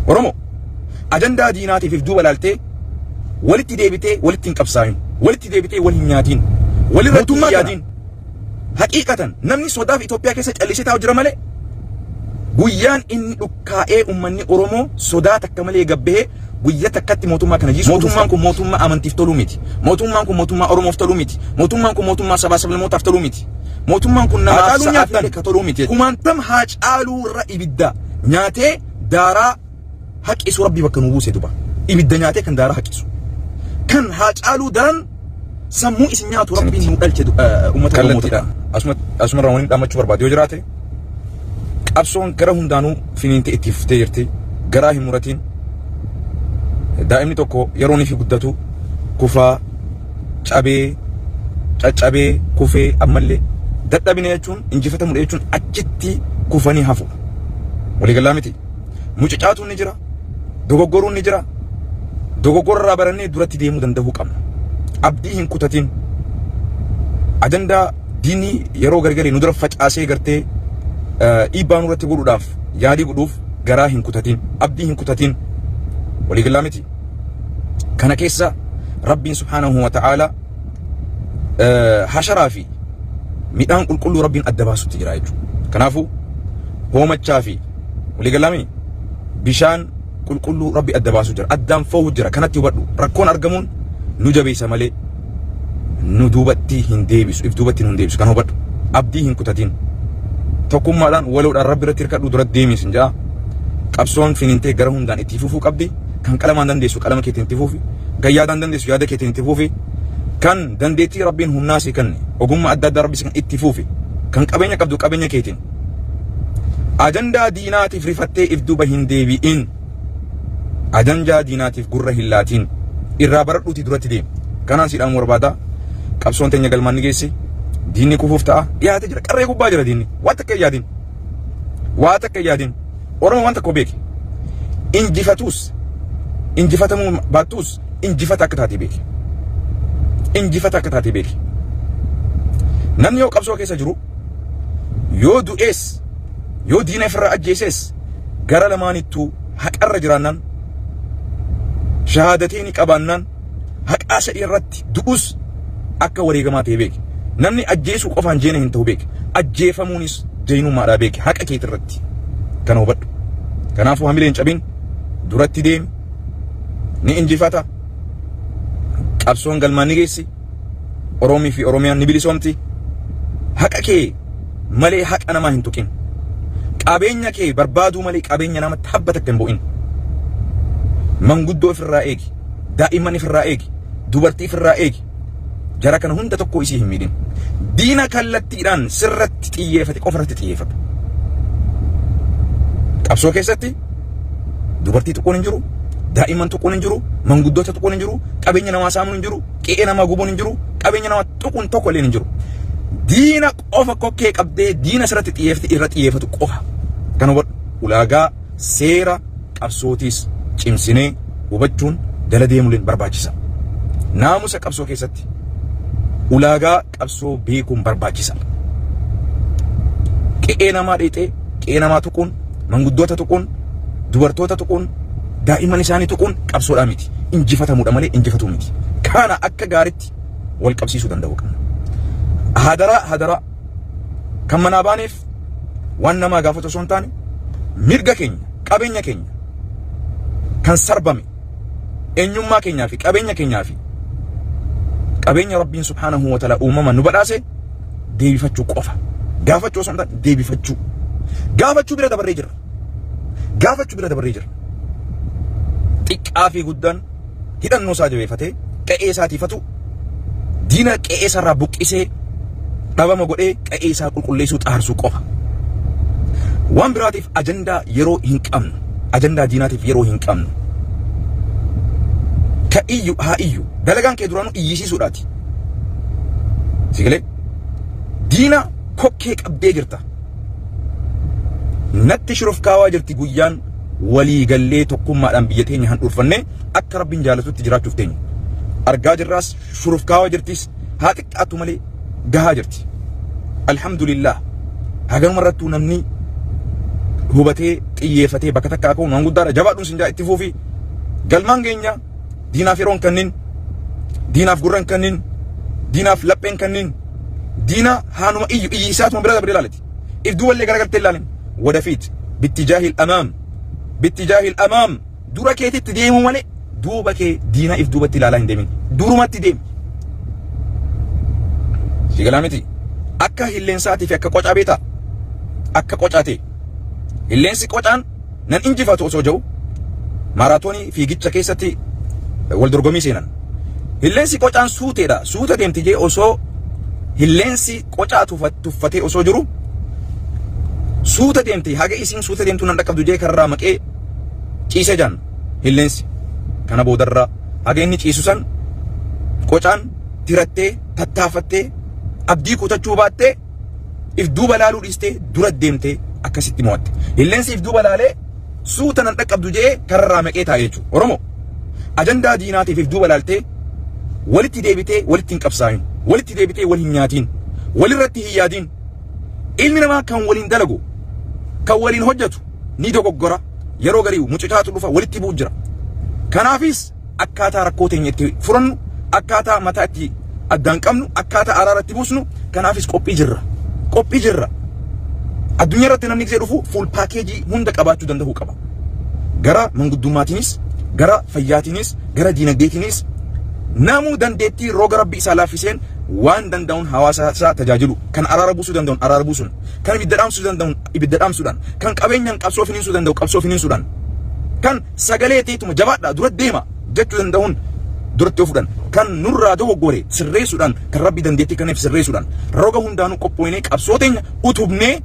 Oromoo ajandaa diinaatiif if duuba laaltee walitti deebitee walitti hin qabsaa'in. Walitti deebitee wal hin nyaatiin. Walirratti hin Mootummaa kana yaadiin. Haqiiqatan namni sodaaf Itoophiyaa keessa callisee taa'u jira malee guyyaan inni dhukkaa'ee uummanni Oromoo sodaa takka malee gabbahee guyya takkatti mootummaa kana jiisu. Mootummaan kun mootummaa amantiif toluu miti. Mootummaan kun mootummaa Oromoof toluu miti. Mootummaan kun mootummaa sabaa sablammootaaf toluu miti. Mootummaan kun namaaf Haacaaluu sa'aaf nyaattan. illee ka toluu miti. Kumaantam Haacaaluu irra ibidda nyaatee daaraa haqisu Rabbi bakka nu buuse duba. Ibidda nyaatee kan daaraa haqisu. Kan Haacaaluu daran sammuu isin nyaatu Rabbiin nu dhalche uummata Oromoo Kallattiidhaan ta'e. Asumarraa waliin dhaammachuu barbaade yoo jiraate, qabsoon gara hundaanuu finiinte itti fuftee jirti. Garaa hin muratiin. Daa'imni tokko yeroo inni fi guddatu kufaa, cabee, caccabee, kufee, ammallee dadhabine jechuun, injifatamudha jechuun achitti kufanii hafu. Waliigalaa miti. Mucucaatuun ni jira. Dogoggoruun ni jira. Dogoggorraa barannee duratti deemuu danda'uu qabna. Abdii hin kutatin. Ajandaa diinii yeroo gargarii nu dura facaasee gartee dhiibbaa nurratti godhuudhaaf yaalii godhuuf garaa hin kutatin. Abdii hin kutatin. Waliigalaa miti. Kana keessa Rabbiin subhaanahu wa ta'ala hasharaa fi midhaan qulqulluu Rabbiin adda baasutti jira jechuudha. Kanaafuu hoomachaa fi waliigalaa bishaan qulqulluu Rabbi adda baasu jira. Addaan foohu jira. Kanatti hubadhu. Rakkoon argamuun nu jabeessa malee nu duubatti hin deebisu. If duubatti nu hin deebisu. Kana hubadhu. Abdii hin kutatin. Tokkummaadhaan, waloodhaan Rabbi irratti hirkadhu, duratti deemi sin jedha. Qabsoon finintee gara hundaan itti fufuu qabdi. Kan qalamaan dandeessu qalama keetiin itti fufi. Kan yaadaan dandeessu yaada keetiin itti fufi. Kan dandeettii Rabbiin humnaa si kenne, ogummaa adda addaa Rabbi si kenne itti fufi. Kan qabeenya qabdu qabeenya keetiin. Ajandaa diinaatiif rifattee if duuba hin deebi'in. Ajandaa diinaatiif gurra hin laatiin. Irraa baradhuutii duratti deemi. Kanaan si dhaamu barbaada. Qabsoon teenya galmaan ni geessi. Diinni kufuuf ta'a. Dhiyaatee jira. Qarree gubbaa jira diinni. Waan takka hin yaadin. Waa takka hin yaadin. Oromoo waan tokko beeki. Injifatuus, injifatamuu baattuus, injifata akka taate beeki. Injifata akka taate beeki. Namni yoo qabsoo keessa jiru, yoo du'ees, yoo diina ofirraa ajjeeses, gara lamaanittuu haqarra jiraannaan, shahaadateeni qabaannaan, haqaa sadii irratti du'us akka wareegamaa ta'e beeki. Namni ajjeesuu qofaan jeena hin ta'u beeki. Ajjeefamuunis jeenummaadhaa beeki haqa keeti irratti. Kana hubadhu. Kanaafuu hamilee hin cabin, duratti deemi. Ni injifata. Qabsoon galmaan ni geessi. Oromii fi Oromiyaan ni bilisoomti. Haqa kee malee haqa namaa hin tuqin. Qabeenya kee barbaaduu malee qabeenya namatti habba takka hin bu'in. Manguddoo ofirraa eegi. Daa'imman ofirraa eegi. Dubartii ofirraa eegi. Jara kana hunda tokko isii hin miidhin. Diina kallattiidhaan sirratti xiyyeeffate qofa irratti xiyyeeffadhu. Qabsoo keessatti dubartii tuquun hin jiru, daa'imman tuquun hin jiru, manguddoota tuquun hin jiru, qabeenya namaa saamuun hin jiru, qe'ee namaa gubuun hin jiru, qabeenya namaa tuquun tokko illee hin jiru. Diina qofa kokkee qabdee diina sirratti xiyyeeffate irra xiyyeeffatu qofa. Kana hubadhu. Ulaagaa seera qabsootiis cimsinee hubachuun jala deemuun barbaachisa. Naamusa qabsoo keessatti ulaagaa qabsoo beekuun barbaachisa. Qe'ee namaa dheexee qe'ee namaa tuquun, manguddoota tuquun, dubartoota tuquun, daa'imman isaanii tuquun qabsoodhaa miti. Injifatamuudha malee injifatuu miti. Kana akka gaariitti wal qabsiisuu danda'uu qabna. Hadaraa, hadaraa, kan manaa baaneef waan namaa gaafatu osoo hin taane, mirga keenya, qabeenya keenya kan sarbame, eenyummaa keenyaa fi qabeenya keenyaa fi qabeenya Rabbiin subhaanahu wa ta'ala uumamaan nu badhaase deebifachuu qofa. Gaafachuu osoo hin taane deebifachuu. Gaafachuu bira dabarree jirra. Gaafachuu bira dabarree jirra. Xiqqaa fi guddaan hidhannoo isaa jabeeffatee qe'ee isaa tiifatu, diina qe'ee isaarraa buqqisee dhabama godhee qe'ee isaa qulqulleessuu, xaarsuu qofa. Waan biraatiif ajandaa yeroo hin qabnu. Ajandaa diinaatiif yeroo hin qabnu. Ka iyyu haa iyyu. Dalagaan kee duraanuu iyyisiisuudhaati. Sigalee diina kokkee qabdee jirta. Natti shurufkaawaa jirti. Guyyaan walii gallee tokkummaadhaan biyya teenya handhuurfannee akka Rabbiin jaalatutti jiraachuuf teenya. Argaa jirraas, shurufkaawaa jirtis, haa xiqqaattu malee gahaa jirti. Alhamdulillah. Haganuma irrattuu namni hubatee xiyyeeffatee bakka takka ka'uun waan guddaadha. Jabaadhuun sin jaa, itti fuufi. Galmaan geenya. Diinaaf yeroon kannin, diinaaf gurran kannin, diinaaf lapheen kannin. Diina haanuma iyyu iyyi isaatuma bira dabree ilaalati. If duuballee garagaltee ilaalin. ወደፊት باتجاه الأمام، باتجاه الأمام. Dura keetitti deemuu malee duuba kee diina if duubatti ilaalaa hin deemin. Durumatti deemi. Si galaa miti? Akka hilleensaatii fi akka qocaa beetaa? Akka qocaa ta'e. Hilleensi qocaan nan injifatu osoo jiru maaraatoonii fiigicha keessatti wal dorgommii seenan. Hilleensi qocaan suuteedha. Suuta deemti jee osoo hilleensi qocaa tuffatee osoo jiru, suuta deemti, haga isiin suuta deemtu nan dhaqqabdu jee karraa maqee ciise jaan hilleensi. Kana boodarraa haga inni ciisu san qocaan tirattee, tattaafattee, abdii kutachuu baattee, if duuba laaluu dhiistee dura deemtee akkasitti mo'atte. Hilleensi if duuba laalee suuta nan dhaqqabdu jee kararraa maqee taa'e jechuudha. Oromoo, ajandaa diinaatiif if duuba laaltee walitti deebitee walitti hin qabsaa'in, walitti deebitee wal hin nyaatiin, walirratti hin yaadin. Ilmi namaa kan waliin dalagu, kan waliin hojjetu ni dogoggora. Yeroo garii mucucaatu dhufa, walitti bu'u jira. Kanaafis akkaataa rakkoo teenya itti furannu, akkaataa mataa itti addaan qabnu, akkaataa araara itti buusnu, kanaafis qophii jirra. Qophii jirra. Addunyaa irratti namni gisee dhufu full package hunda qabaachuu danda'uu qaba. Gara manguddummaatiinis, gara fayyaatiinis, gara diinagdeetiinis namuu dandeettii roga rabbi isaa laaffiseen waan danda'uun hawaasa isaa tajaajilu, kan araara buusuu danda'uun araara buusuun, kan ibidda dhaamsuu danda'uun ibidda dhaamsuudhaan, kan qabeenyaan qabsoo finiinsuu danda'u qabsoo finiinsuudhaan, kan sagalee ta'etuma jabaadhaa dura deema jechuu danda'uun duratti yoo fudhan, kan nurraa dogoggore sirreessuudhaan, kan rabbi dandeettii kanaaf sirreessuudhaan, roga hundaanuu qophooynee qabsoo teenya utubnee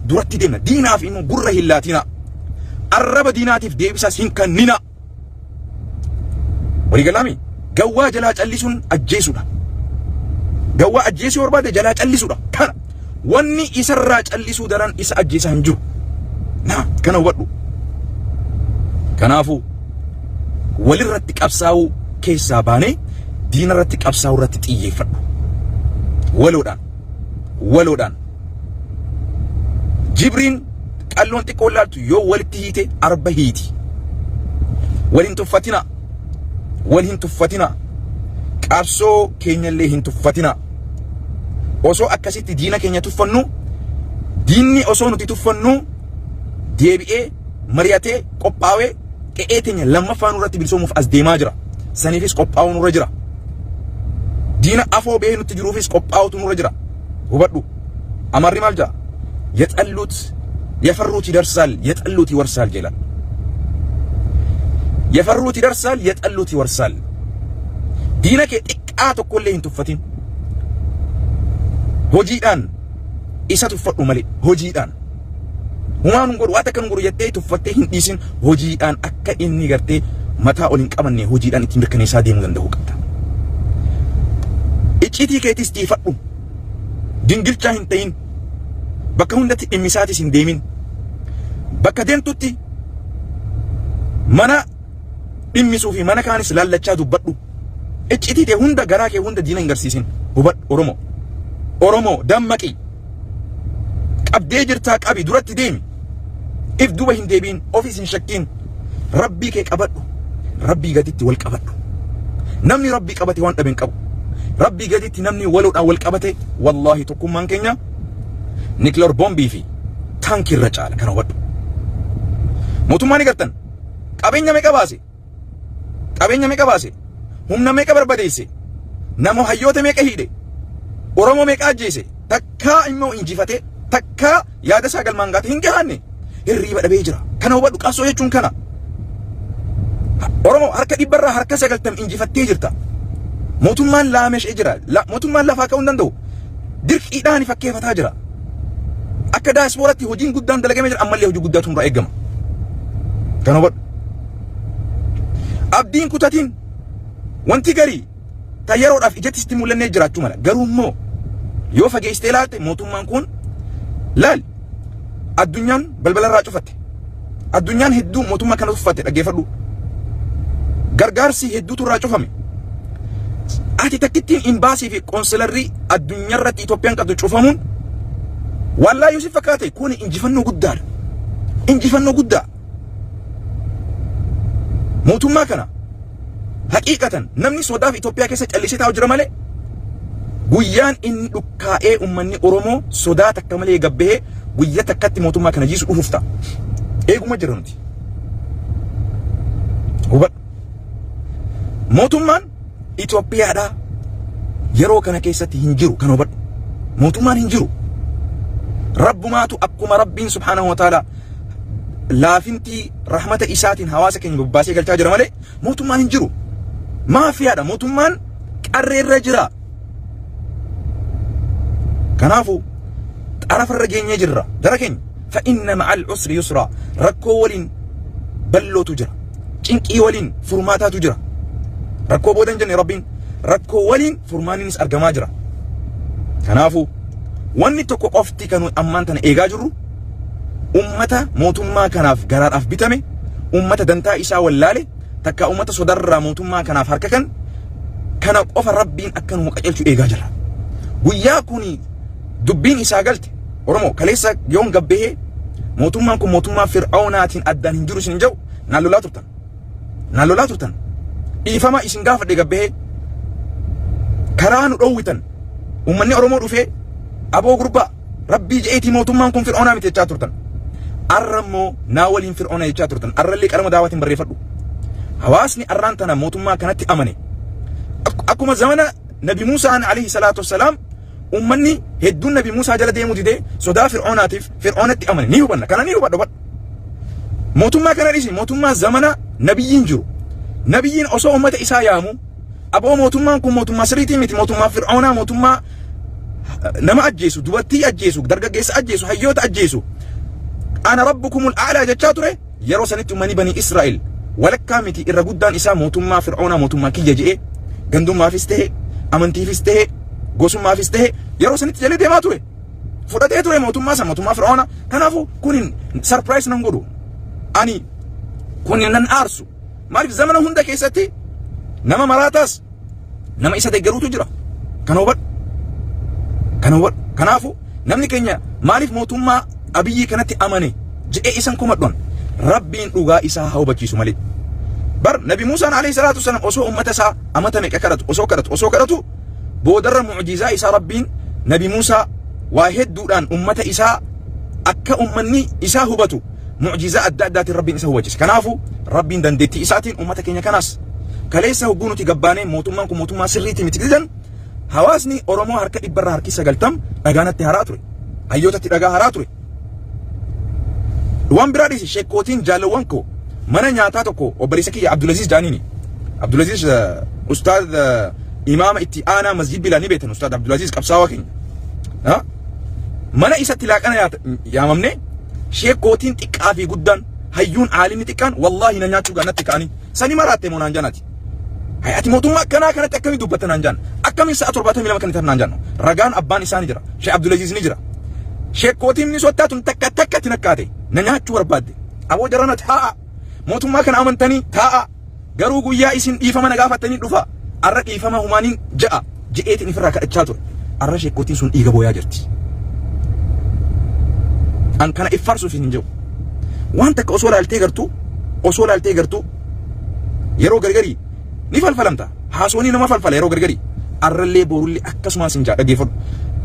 duratti deemna. Diinaaf immoo gurra hin laatina. Arraba diinaatiif deebisaas hin kennina. Waliigalaami, gawwaa jalaa callisuun ajjeesuudha. Gawwaa ajjeesuu barbaade jalaa callisuudha. Kana wanni isarraa callisuu daran isa ajjeesaa hin jiru. Naa kana hubadhu. Kanaafuu walirratti qabsaa'uu keessaa baanee diinarratti qabsaa'uu irratti xiyyeeffadhu. Waloodhaan. Waloodhaan. Jibriin qalloon xiqqoo laaltu yoo walitti hiite arba hiiti. Wal hin tuffatina. Wal hin tuffatina. Qabsoo keenyallee hin tuffatina. Osoo akkasitti diina keenya tuffannu, diinni osoo nuti tuffannu deebi'ee mari'atee qophaa'ee qe'ee teenya lammaffaa nurratti bilisoomuuf as deemaa jira. Saniifis qophaa'uu nurra jira. Diina afoo ba'ee nutti jiruufis qophaa'utu nurra jira. Hubadhu. Amarri maal jedha? የጠሉት የፈሩት ይደርሳል፣ የጠሉት ይወርሳል ይላል። የፈሩት ይደርሳል፣ የጠሉት ይወርሳል። Diina kee xiqqaa tokkollee hin tuffatin. Hojiidhaan isa tuffadhu malee hojiidhaan. Humaan hin godhu, waan takka hin godhu jettee tuffattee hin dhiisin. Hojiidhaan akka inni gartee mataa ol hin qabanne hojiidhaan ittiin mirkaneessaa deemuu danda'uu qabda. Icciitii keetis tiifadhu. Gingilchaa hin ta'in. Bakka hundatti dhimmisaatis hin deemin. Bakka deemtutti mana dhimmisuu fi mana kaanis laallachaa dubbadhu. Icciitii ta'e hunda, garaa kee hunda diina hin garsiisin. Hubadhu, Oromoo. Oromoo, dammaqi. Qabdee jirtaa, qabi, duratti deemi. If duuba hin deebiin, ofiis hin shakkiin. Rabbii kee qabadhu. Rabbii gaditti wal qabadhu. Namni rabbii qabate waan dhabe hin qabu. Rabbii gaditti namni waloodhaan wal qabate, wallaahi, tokkummaan keenya nuclear bombii fi taankii irra caala, kana hubadhu. Mootummaa ni gartan. Qabeenya meeqa baase? Qabeenya meeqa baase? Humna meeqa barbadeesse? Nama hayyoota meeqa hidhe? Oromoo meeqa ajjeese? Takkaa immoo injifatee, takkaa yaada isaa galmaan gaate hin gahanne. Hirriiba dhabee jira. Kana hubadhu, qabsoo jechuun kana. Oromoo, harka 90% injifattee jirta. Mootummaan laameshee jira. Mootummaan lafaa ka'uu hin danda'u. Dirqiidhaan fakkeeffataa jira. Akka daaspooratti hojiin guddaan dalagamee jira, ammallee hojii guddaatu nurraa eegama. Kana hubadhu. Abdiin kutatiin. Wanti garii ta yeroodhaaf ijatti sitti mul'annee jiraachuu mala. Garuu immoo yoo fageessitee ilaalte, mootummaan kun laal, addunyaan balbalarraa cufatte. Addunyaan hedduu mootummaa kana tuffatte, dhaggeeffadhu. Gargaarsi hedduutu irraa cufame. Ati takkittiin imbaasii fi qoonsilarrii addunyaarratti Itoophiyaan qabdu cufamuun wallaahi si fakkaate, kun injifannoo guddaadha. Injifannoo guddaa. Mootummaa kana haqiiqatan namni sodaaf Itoophiyaa keessa callisee taa'u jira malee guyyaan inni dhukkaa'ee uummanni Oromoo sodaa takka malee gabbahee guyyaa takkatti mootummaa kana jiisu dhufuuf ta'a. Eeguma jira nuti. Hubadhu. Mootummaan Itoophiyaadhaa yeroo kana keessatti hin jiru kan hubadhu. Mootummaan hin jiru. Rabbumaatu akkuma Rabbiin subhaanahu wa ta'ala laafintii rahmata isaatiin hawaasa keenya bobbaasee galchaa jira malee mootummaan hin jiru. Maafiyaadha. Mootummaan qarreerra jira. Kanaafuu xarafarra geenyee jirra. Jara keenya fa'inna ma'al usri yusraa rakkoo waliin ballootu jira. Cinqii waliin furmaataatu jira. Rakkoo booda hin jenne Rabbiin rakkoo waliin furmaanninis argamaa jira. Kanaafuu wanni tokko qofti kan ammaan tana eegaa jirru ummata mootummaa kanaaf garaadhaaf bitame, ummata dantaa isaa wallaale, takka ummata sodarraa mootummaa kanaaf harka kan kana qofa Rabbiin akka nu qajeelchu eegaa jirra. Guyyaa kuni dubbiin isaa galte Oromoo kaleessa yoon gabbahee mootummaan kun mootummaa Fir'aawnaatiin addaan hin jiru isin hin jedhu naan lolaa turtan. Naan lolaa turtan. Dhiifama isin gaafadhe gabbahee karaa nu dhoowwitan uummanni Oromoo dhufee aboo gurbaa Rabbii je'eetii mootummaan kun Fir'oonaa miti jechaa turtan. Arra immoo naa waliin Fir'oona jechaa turtan. Arrallee qalama daawaatiin barreeffadhu. Hawaasni arraan tana mootummaa kanatti amane. Akkuma zamana Nabi Muusaan alayhi salaatu wassalaam uummanni hedduun Nabi Muusaa jala deemuu didee sodaa Fir'oonaatiif Fir'oonatti amane. Ni hubanna. Kana ni hubadha hubadhu. Mootummaa kana dhiisi mootummaa zamana nabiyyiin jiru. Nabiyyiin osoo uummata isaa yaamu aboo mootummaan kun mootummaa sirriitii miti mootummaa Fir'oonaa mootummaa nama ajjeesu dubartii ajjeesu dargaggeessa ajjeesu hayyoota ajjeesu ana rabbukumul a'laa jechaa ture yeroo sanitti uummanni banii Israa'el walakkaa miti irra guddaan isaa mootummaa Fir'oonaa mootummaa kiyya je'ee gandummaafis ta'e amantiifis ta'e gosummaafis ta'e yeroo sanitti jalee deemaa ture. Fudhatee ture mootummaa san mootummaa Fir'oonaa. Kanaafuu kun surprise nan godhu. Ani kun nan aarsu. Maaliif zamana hunda keessatti nama maraataas nama isa deeggaruutu jira. Kana hubadhu. Kana hubadhu. Kanaafuu namni keenya maaliif mootummaa Abiyyii kanatti amane jedhee isan komadhuan Rabbiin dhugaa isaa haa hubachiisu malee. Bar Nabi Muusaan alayhi salaatu wasalaam osoo ummata isaa amata meeqa kadhatu osoo kadhatu osoo kadhatu boodarra mu'jizaa isaa Rabbiin Nabi Muusaa waa hedduudhaan ummata isaa akka ummanni isaa hubatu mu'jizaa adda addaatiin Rabbiin isa hubachiise. Kanaafuu Rabbiin dandeettii isaatiin ummata keenya kanaas kaleessa hogguu nuti gabbaanee mootummaan kun mootummaa sirriitii miti jedhan hawaasni Oromoo harka dhibbarraa harki 90 dhagaa natti haraa ture. Hayyootatti dhagaa haraa ture. Waan biraa dhiisi sheekkootiin jaalawwan koo mana nyaataa tokko obboleessa kiyya Abdulaziz Jaaniini. Abdulaziz ustaaz imaama itti aanaa masjid Bilaa ni beektan ustaaz Abdulaziz qabsaawaa keenya. Mana isatti laaqana yaamamne sheekkootiin xiqqaa fi guddaan hayyuun aalimni xiqqaan wallaahi na nyaachuu natti ka'anii sani maraatte moo naan jaanati. Hay ati mootummaa akkanaa kanatti akkamiin dubbatta naan jaan. Akkamiin sa'a 72 kan itti naan jaan. Ragaan abbaan isaa ni jira. Sheekh Abdulaziz ni jira. Sheekkootiin ni sottaa tun takka takka itti nakkaate. Na nyaachuu barbaadde. Aboo jarana taa'a. Mootummaa kana amantanii taa'a. Garuu guyyaa isin dhiifama na gaafattanii dhufa. Arra dhiifama humaaniin ja'a. Je'eetiin ifirraa kadhachaa ture. Arra sheekkootiin sun dhiiga booyaa jirti. An kana iffaarsuuf hin jiru. Waan takka osoo laaltee gartuu osoo laaltee gartuu yeroo gargarii ni falfalamta. Haasoonii nama falfala yeroo gargarii. Arrallee borullee akkasumaan sin jaa dhaggeeffadhu.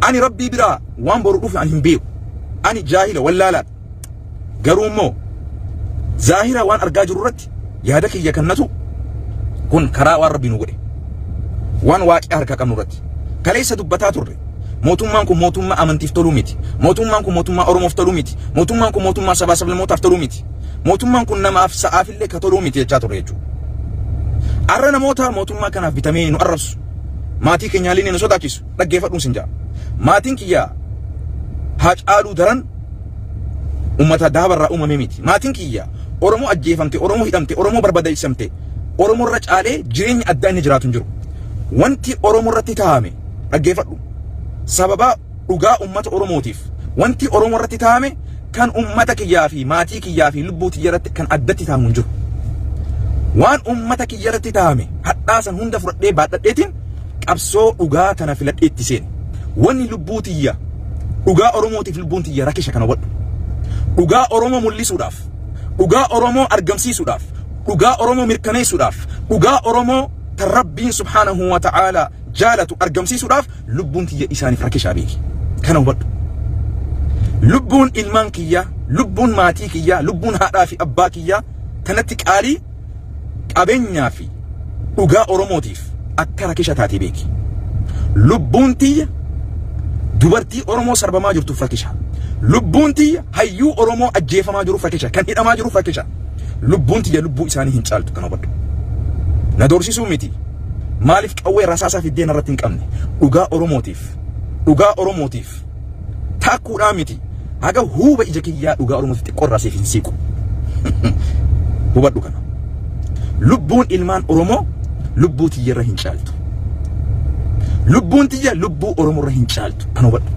Ani Rabbii biraa waan boru dhufe ani hin beeku. Ani jaahila wallaalaadha. Garuu immoo zaahira waan argaa jiru irratti yaada kiyya kannatu kun karaa waan Rabbii nu godhe. Waan waaqii harkaa qabnu irratti. Kaleessa dubbataa turre. Mootummaan kun mootummaa amantiif toluu miti. Mootummaan kun mootummaa Oromoof toluu miti. Mootummaan kun mootummaa sabaa sablammootaaf toluu miti. Mootummaan kun namaaf sa'aafillee ka toluu miti jechaa turre jechuudha. Arra namoota mootummaa kanaaf bitamee nu arrabsu. Maatii keenyaallee nu sodaachisu. Dhaggeeffadhuun sin ja'a. Maatiin kiyya Haacaaluu daran ummata daabarraa uumame miti. Maatiin kiyya Oromoo ajjeefamte, Oromoo hidhamte, Oromoo barbadeessamte, Oromoo irra caalee jireenya addaa inni jiraatu hin jiru. Wanti Oromoo irratti taa'ame dhaggeeffadhu. Sababa dhugaa ummata Oromootiif wanti Oromoo irratti taa'ame kan ummata kiyyaa fi maatii kiyyaa fi lubbuu tiyya irratti kan addatti taa'amu hin jiru. Waan ummata kiyya irratti taa'ame hadhaa san hunda fudhadhee baadhadheetiin qabsoo dhugaa tana filadhee itti seene. Wanni lubbuu tiyya dhugaa Oromootiif lubbuun tiyya rakisha kana hubadhu. Dhugaa Oromoo mul'isuudhaaf, dhugaa Oromoo argamsiisuudhaaf, dhugaa Oromoo mirkaneessuudhaaf, dhugaa Oromoo tan Rabbiin subhaanahu wa ta'aalaa jaalatu argamsiisuudhaaf lubbuun tiyya isaaniif rakkishaa beeki. Kana hubadhu. Lubbuun ilmaan kiyyaa, lubbuun maatii kiyyaa, lubbuun haadhaa fi abbaa kiyyaa tanatti qaalii qabeenyaa fi dhugaa Oromootiif akka rakisha taate beeki. Lubbuun tiyya dubartii Oromoo sarbamaa jirtuuf rakisha. Lubbuun tiyya hayyuu Oromoo ajjeefamaa jiruuf rakisha. Kan hidhamaa jiruuf rakisha. Lubbuun tiyya lubbuu isaanii hin caaltu kana hubadhu. Na doorsisuu miti. Maaliif qawwee rasaasaa fiddee narratti hin qabne? Dhugaa Oromootiif. Dhugaa Oromootiif. Taakkuudhaa miti. Haga huuba ija kiyyaa dhugaa Oromootiif xiqqoo irraa siif hin siiqu. Hubadhu kana. Lubbuun ilmaan Oromoo lubbuu tiyyarra hin caaltu. Lubbuun tiyya lubbuu Oromoorra hin caaltu. Kana hubadhu.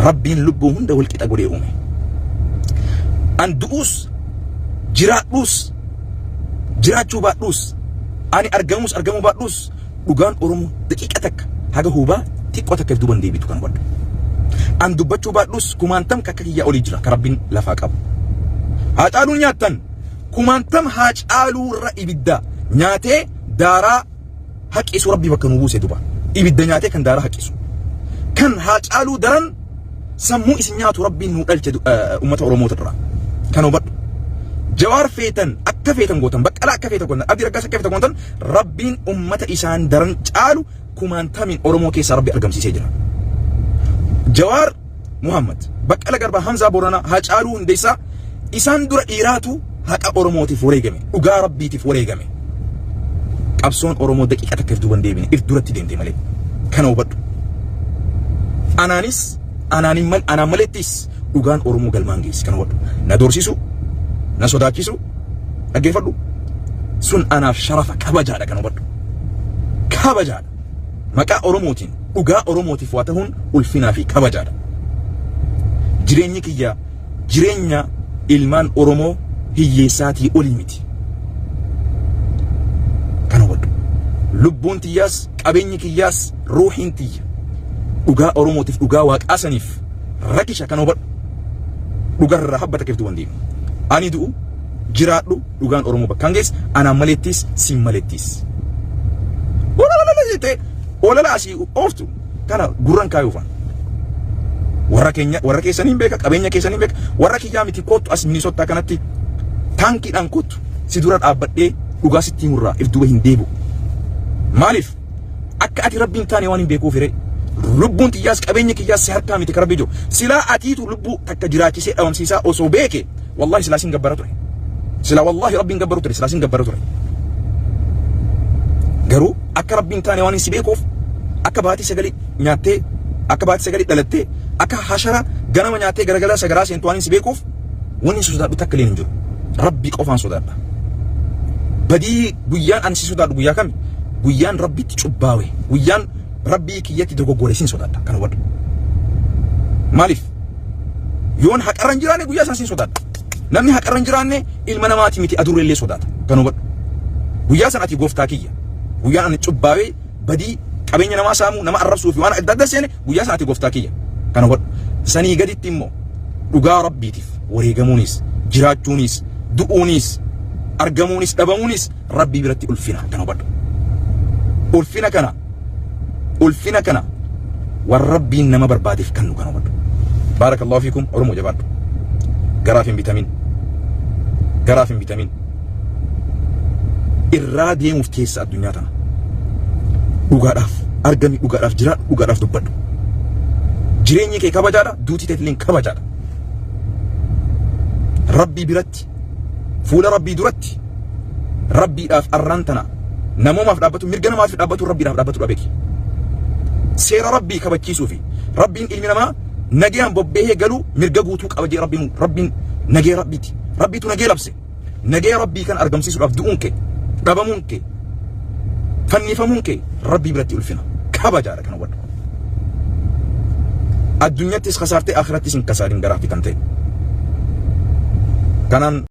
Rabbiin lubbuu hunda wal qixa godhee uume. An du'uus jiraadhuus jiraachuu baadhuus ani argamuus argamuu baadhuus dhugaan Oromoo daqiiqa takka haga huubaa xiqqoo takka if duuban deebitu kan hubadhu. An dubbachuu baadhuus kumaantam kakka kiyyaa olii jira kan Rabbiin lafaa qabu. Haacaaluun nyaattan kumaantam Haacaaluu irra ibidda nyaatee daaraa haqisu Rabbi bakka nu buuse duba. Ibidda nyaatee kan daaraa haqisu. Kan Haacaaluu daran sammuu isin nyaatu Rabbiin nu dhalche uummata Oromoota irraa. Kan hubadhu. Jawaar feetan akka feetan gootan, Baqqalaa akka feetan gootan, Abdii Raggaasa akka feetan gootan, Rabbiin uummata isaan daran caalu kumaantamiin Oromoo keessaa Rabbi argamsiisee jira. Jawaar Muhammad, Baqqala Garbaa, Hamzaa Booranaa, Haacaaluu Hundeessaa isaan dura dhiiraatu haqa Oromootiif wareegame, dhugaa Rabbiitiif wareegame. Qabsoon Oromoo daqiiqa takka if duuban deebine, if duratti deemte malee. Kana hubadhu. Anaanis anaan mal anaan malettis dhugaan Oromoo galmaan geessi kana hubadhu. Na doorsisu, na sodaachisu, dhaggeeffadhu. Sun anaaf sharafa kabajaadha kana hubadhu. Kabajaadha. Maqaa Oromootiin dhugaa Oromootiif waa ta'uun ulfinaa fi kabajaadha. Jireenyi kiyya jireenya ilmaan Oromoo hiyyeessaatii olii miti. Kana hubadhu. Lubbuun tiyyaas qabeenyi kiyyaas ruuhiin tiyya dhugaa Oromootiif dhugaa waaqaa saniif rakisha kana hubadhu. Dhugarraa habba takka iftuu wanti. Ani du'u jiraadhu dhugaan Oromoo bakkaan geesse anaan malettis siin malettis. Olala jettee olala asii ooftu kana gurran kaayuufan. Warra keenya warra keessaniin beeka qabeenya keessaniin beeka warra kiyyaa miti kottu as Minisottaa kanatti taankiidhaan kottu si dura dhaabbadhee dhugaa sitti himurraa if duuba hin deebi'u. Maaliif akka ati rabbiin taane waan hin beekuuf hiree. Lubbuun tiyyaas qabeenya kiyyaas si harkaa miti ka rabbii jiru. Silaa atiitu lubbuu takka jiraachisee dhabamsiisaa osoo beeke wallahi silaa sin gabbara ture. Silaa wallahi rabbiin gabbaru ture silaa sin gabbara ture. Garuu akka rabbiin taane waan hin si beekuuf akka baatii sagalee nyaattee akka baatii sagalee dhalattee akka hashara ganama nyaattee garagala sagaraa seentu waan hin si beekuuf wanni si sodaadhu takka illee hin jiru. Rabbii qofaan sodaadha. Badii guyyaan ani si sodaadhu guyyaa kami? Guyyaan rabbitti cubbaawe. Guyyaan rabbii kiyyatti dogoggore sin sodaadha. Kana hubadhu. Maaliif? Yoon haqarra hin jiraanne guyyaa san sin sodaadha. Namni haqarra hin jiraanne ilma namaati miti adurre illee sodaata. Kana hubadhu. Guyyaa san ati gooftaa kiyya. Guyyaan ani cubbaawee badii qabeenya namaa saamuu nama arrabsuu fi waan adda adda seene guyyaa san ati gooftaa kiyya. Kana hubadhu. Sanii gaditti immoo dhugaa rabbiitiif wareegamuunis jiraachuunis du'uunis argamuunis dhabamuunis rabbii biratti ulfina. Kana hubadhu. Ulfina kana ulfina kana waan rabbiin nama barbaadeef kennu kana hubadhu. Baarakallahu fiikum Oromoo jabaadhu. Garaaf hin bitamin. Garaaf hin bitamin. Irraa deemuuf teessa addunyaa tana. Dhugaadhaaf argami dhugaadhaaf jiraadhu dhugaadhaaf dubbadhu. Jireenyi kee kabajaadha duuti teetilleen kabajaadha. Rabbii biratti fuula rabbii duratti rabbiidhaaf arraan tana namoomaaf dhaabbatu mirga namaatiif dhaabbatu rabbiidhaaf dhaabbatu beeki. Seera rabbii kabachiisuu fi rabbiin ilmi namaa nagayaan bobbehee galuu mirga guutuu qaba jee rabbiin rabbiin nagaya rabbiiti. Rabbiitu nagaya labse. Nagaya rabbii kan argamsiisuudhaaf du'uun kee dhabamuun kee fannifamuun kee rabbii biratti ulfina kabajaadha kan hubadhu. Addunyattis kasaartee akhirattis hin kasaarin garaaf bitamtee. Kanaan.